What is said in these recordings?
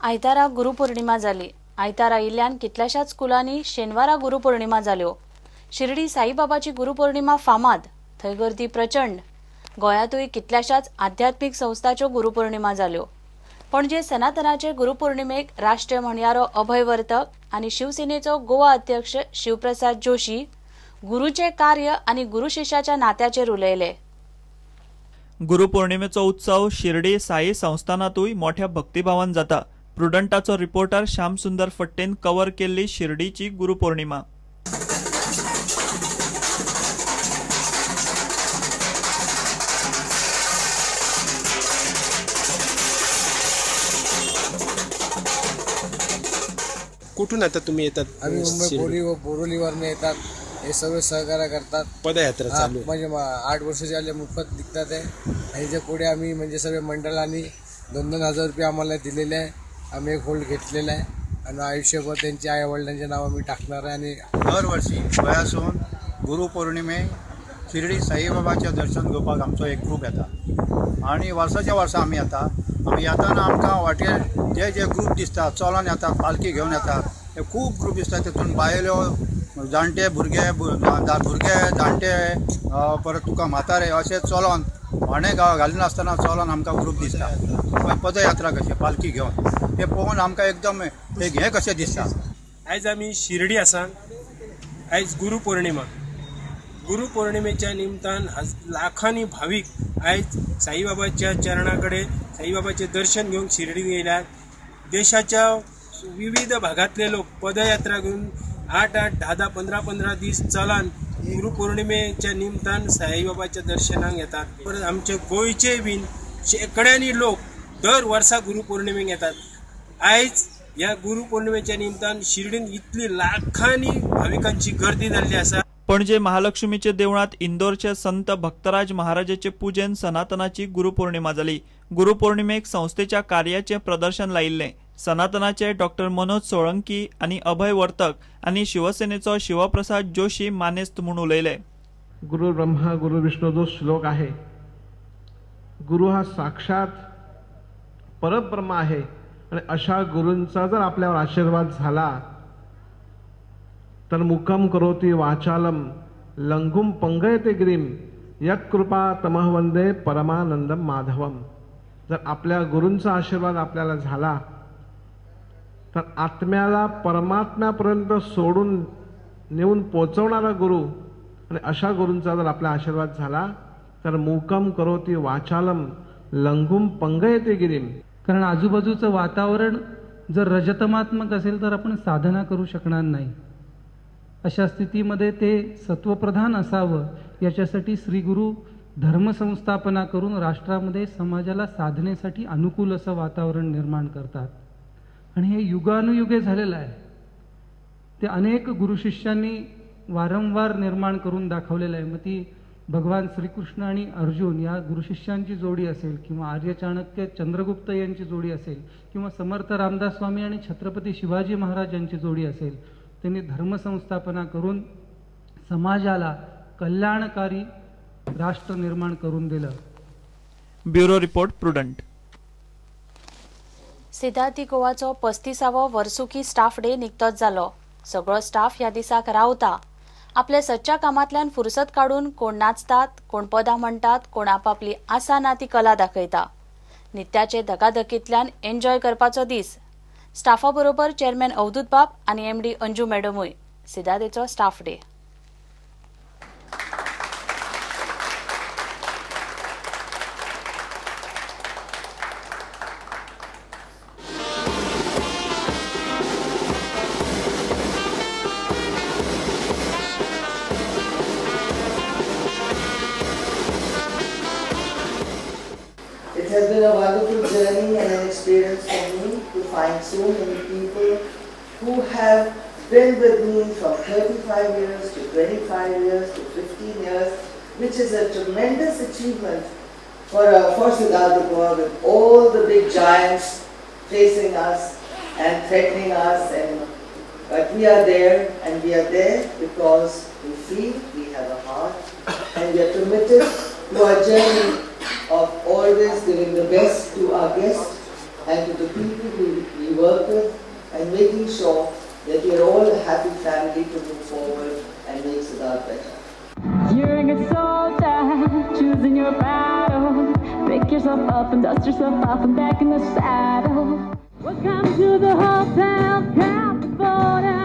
आयतारा गुरुपौर्णिमा जाली. आयतारा इल्ल्यान कितल्याशाच स्कुलांनी शेनवारा गुरुपौर्णिमा जाल्यो. शिर्डी साईबाबाची गुरुपौर्णिमा फामाद, थंय गर्दी प्रचंड. गोंयांतूय कितल्याशाच आध्यात्मिक संस्थाच्यो गुरुपौर्णिमा जाल्यो. पणजे सनातनाचे गुरुपौर्णिमेक राष्ट्रीय म्हणयारो अभय वर्तक आनी शिवसेनेचो गोवा अध्यक्ष शिवप्रसाद जोशी गुरुचे कार्य आनी गुरुशिष्याच्या नात्याचेर उलयले. गुरुपौर्णिमेचो उत्सव शिर्डी साई संस्थानातूय मोठ्या भक्तिभावान जाता. प्रुडंटाचो रिपोर्टर श्यामसुंदर फट्टेन कव्हर केल्ली शिर्डीची गुरुपौर्णिमा. कुठून आता तुम्ही येतात? आम्ही मुंबई बोरिवलीवरून येतात. हे सर्व सहकार्य करतात. पदयात्रा चालू म्हणजे 8 वर्ष झाले मोफत निघतात आहे. आणि जे पुढे आम्ही म्हणजे सर्व मंडळांनी 2-2 हजार रुपये आम्हाला दिलेले आहे. आम्ही एक होल्ड घेतलेला आहे आणि आयुष्यभर त्यांच्या आई वडिलांचे नाव आम्ही टाकणार आहे. आणि दरवर्षी गोंयासून गुरुपौर्णिमे शिर्डी साईबाबाचें दर्शन घेवपाक आमचो एक ग्रूप येता आनी वर्साच्या वर्सा आमी येता. आमी येताना आमकां वाटेर जे जे ग्रूप दिसता चलोन येतात, पालखी घेवन येतात, हे खूब ग्रूप दिसता. तितून बायलो, जाणटे भुरगे, भुरगे जाणटे, परत तुका म्हातारे अशें चलोन व्हाणे घालिनासतना चलोन आमकां ग्रूप दिसता. पदयात्रा कशी पालखी घेवन ते पळोवन आमकां एकदम एक हें कशें दिसता. आयज आमी शिर्डी आसा. आयज गुरुपौर्णिमा. गुरुपौर्णिमेच्या निमतान लाखांनी भावीक आयज साईबाबाच्या चरणा कडेन साईबाबाचें दर्शन घेवंक शिर्डीन येयल्यात. देशाच्या विविध भागांतले लोक पदयात्रा घेवन 8-8, 10-10, 15-15 दीस चलान गुरुपौर्णिमेच्या निमतान साईबाबाच्या दर्शनाक येतात. परत आमचे गोंयचे बीन शेंकड्यांनी लोक दर वर्सा गुरुपौर्णिमेक येतात. आयज ह्या गुरुपौर्णिमेच्या निमतान शिर्डीन इतली लाखांनी भाविकांची गर्दी जाल्ली आसा. पणजे महालक्ष्मीचे देवळात इंदोरचे संत भक्तराज महाराजाचे पूजेन सनातनाची गुरुपौर्णिमा जाली. गुरुपौर्णिमेक संस्थेच्या कार्याचे प्रदर्शन लायिल्लें. सनातनाचे डॉक्टर मनोज सोळंकी आनी अभय वर्तक आनी शिवसेनेचो शिवप्रसाद जोशी मानेस्त म्हूण उलयले. गुरु ब्रह्मा गुरु विष्णू जो श्लोक आहे, गुरु हा साक्षात परब्रह्म आहे आणि अशा गुरूंचा जर आपल्यावर आशीर्वाद झाला तर मुकम करोति वाचालम लंघुम पंगयते गिरीम यत्कृपा तमह वंदे परमानंदम माधवम. जर आपल्या गुरूंचा आशीर्वाद आपल्याला झाला तर आत्म्याला परमात्म्यापर्यंत सोडून नेऊन पोचवणारा गुरु आणि अशा गुरूंचा जर आपला आशीर्वाद झाला तर मुकम करोति वाचालम लंघुम पंगयते गिरीम. कारण आजूबाजूचं वातावरण जर रजतमात्मक असेल तर आपण साधना करू शकणार नाही. अशा स्थितीमध्ये ते सत्वप्रधान असावं याच्यासाठी श्रीगुरु धर्मसंस्थापना करून राष्ट्रामध्ये समाजाला साधनेसाठी अनुकूल असं वातावरण निर्माण करतात. आणि हे युगानुयुगे झालेलं आहे. ते अनेक गुरुशिष्यांनी वारंवार निर्माण करून दाखवलेलं आहे. मग ती भगवान श्रीकृष्ण आणि अर्जुन या गुरुशिष्यांची जोडी असेल किंवा आर्य चाणक्य चंद्रगुप्त यांची जोडी असेल किंवा समर्थ रामदास स्वामी आणि छत्रपती शिवाजी महाराज यांची जोडी असेल, त्यांनी धर्मसंस्थापना करून समाजाला कल्याणकारी राष्ट्र निर्माण करून दिलं. Bureau report, Prudent. Siddharthi गोवाचो 35वो वर्सुकी स्टाफ डे निकतोच जालो. सगळो स्टाफ ह्या दिसाक रावता. आपल्या सच्च्या कामांतल्यान फुरसत काडून कोण नाचतात, कोण पदां म्हणटात, कोण आपापली आसा ना ती कला दाखयता. नित्याचे धकाधकींतल्यान एन्जॉय करपाचो दीस. स्टाफा बरोबर चेअरमॅन अवधूत बाब आनी एमडी अंजू मॅडमूय. सिद्धार्थीचो staff day. It has been a wonderful journey and an experience for me to find so many people who have been with me from 35 years to 25 years to 15 years, which is a tremendous achievement for Siddhartha Goa, with all the big giants facing us and threatening us. But we are there, and we are there because we feel we have a heart and we are committed to our journey of always giving the best to our guests and to the people who we work with, and making sure that we are all a happy family to move forward and make Siddharth better. You're a good soldier, choosing your battle. Pick yourself up and dust yourself off and back in the saddle. Welcome to the Hotel California.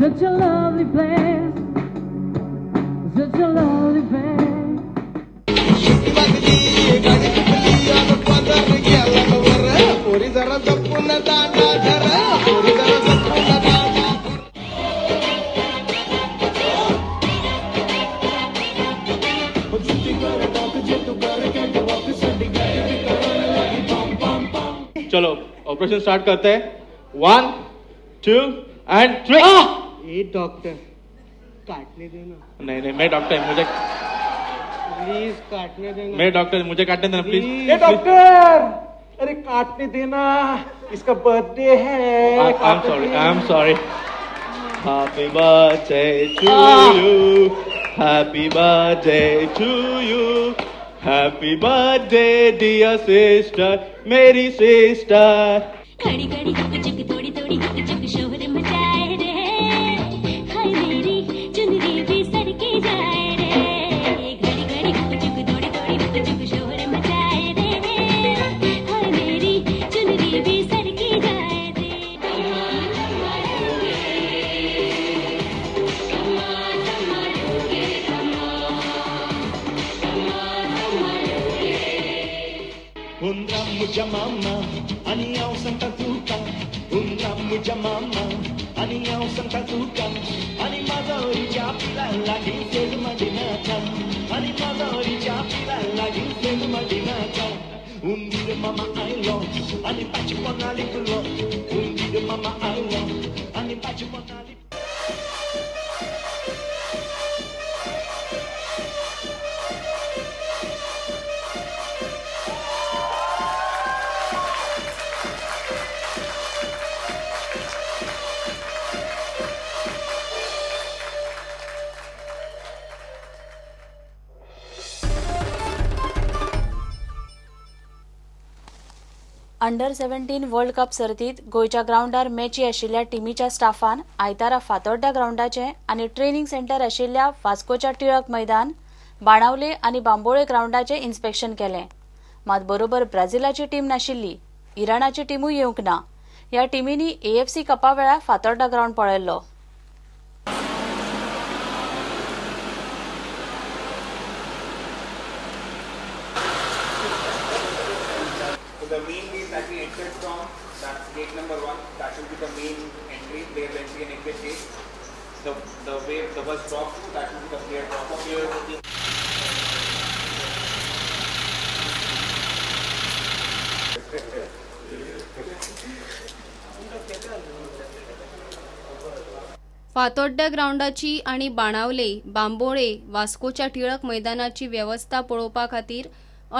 Such a lovely place, such a lovely place. चलो operation start करते हैं। 1 2 and 3। ये doctor काटने देना। नहीं नहीं, मैं doctor, मुझे प्लीज काटने देना। मैं डॉक्टर, मुझे काटने देना प्लीज। ये डॉक्टर, अरे काटने देना, इसका बर्थडे है। I am sorry, I am sorry. Happy birthday to you, happy birthday to you, happy birthday dear sister, मेरी सिस्टर। घड़ी घड़ी झुक थोड़ी थोड़ी झुक झुक शोर मचाए रे, हाय मेरी चुनरी भी सरकी जाए रे। घड़ी घड़ी झुक झुक थोड़ी थोड़ी झुक झुक शोर मचाए रे, हाय मेरी चुनरी भी सरकी जाए रे। मुझ्या मामा आनी हांव सांगता तुका, हुंदरा मुझ्या मामा आनी हांव सांगता तुका, आनी माजोरीच्या पिला लागीं सेल मदिनाचा, आनी माजोरीच्या पिला लागीं सेल मदिनाचा। हुंदीर मामा आयलो आनी ताचे पोंदा लिपलो, हुंदीर मामा आयलो आनी ताचे पोंदा लिपलो। अंडर 17 वर्ल्ड कप सर्तीत गोंयच्या ग्रावंडार मॅची आशिल्ल्या टिमीच्या स्टाफान आयतारा फातोड्ड्या ग्रावंडाचें आनी ट्रेनिंग सेंटर आशिल्ल्या वास्कोच्या टिळक मैदान, बाणावले आनी बांबोळे ग्रावंडाचें इन्स्पेक्शन केलें. मात बरोबर ब्राझिलाची टीम नाशिल्ली, इराणाची टिमूय येवंक ना. ह्या टिमींनी एएफसी कपा वेळार फातोड्डा ग्रावंड पळयल्लो. The main gate that we entered from, that's gate number 1, that will be the main entry, player entry and exit gate. The way the bus drops to, that will be the player drop off here. Fatorda ग्रावंडाची आनी बाणावले, बांबोळे, वास्कोच्या टिळक मैदानाची वेवस्था पळोवपा खातीर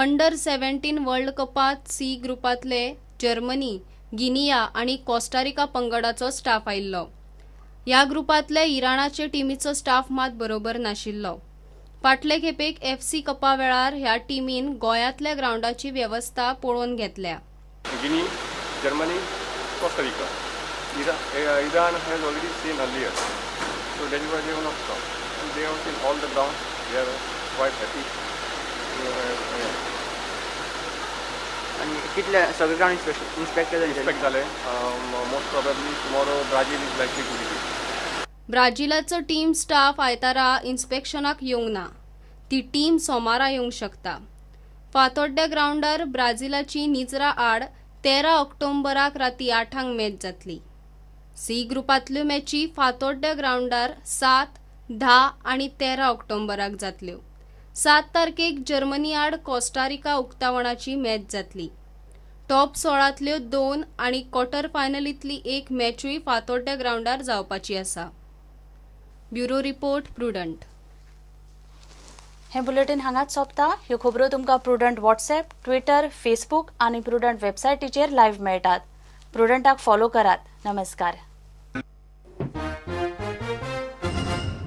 under 17 world कपात C ग्रुपांतले Germany, Guinea आनी Costa Rica पंगडाचो staff आयिल्लो. ह्या ग्रुपांतले इराणाचे टिमीचो staff मात बरोबर नाशिल्लो. फाटले खेपेक एफसी कपा वेळार ह्या टिमीन गोंयांतल्या ग्रावंडाची वेवस्था पळोवन घेतल्या. Guinea, Germany, Costa Rica, Iran has already seen earlier, so that is why they have not come. And they have seen all the ground, they are quite happy. आणि कितले सगळे ग्राउंड इन्स्पेक्ट इन्स्पेक्ट जाले. Most probably tomorrow Brazil is likely to visit. ब्राझिलाचो team staff आयतारा इन्स्पेक्शनाक येवंक ना. ती team सोमारा येवंक शकता. फातोड्ड्या ग्रावंडार ब्राझिलाची निजरा आड 13 ऑक्टोबराक राती 8 मॅच जातली. सी ग्रुपांतल्यो मॅची फातोड्ड्या ग्रावंडार 7, 10 आनी 13 ऑक्टोबराक जातल्यो. 7 तारखेक जर्मनी आड कोस्टारिका उक्तावणाची मॅच जातली. टॉप 16तल्यो 2 आनी क्वॉर्टर फायनलींतली एक मॅचूय फातोड्ड्या ग्रावंडार जावपाची आसा. Bureau report, Prudent. हें बुलेटीन हांगाच सोंपता. ह्यो खबरो तुमकां प्रुडंट व्हॉट्सएप, ट्विटर, फेसबूक आनी प्रुडंट वेबसायटीचेर लायव्ह मेळटात. प्रुडंटाक फॉलो करात. नमस्कार.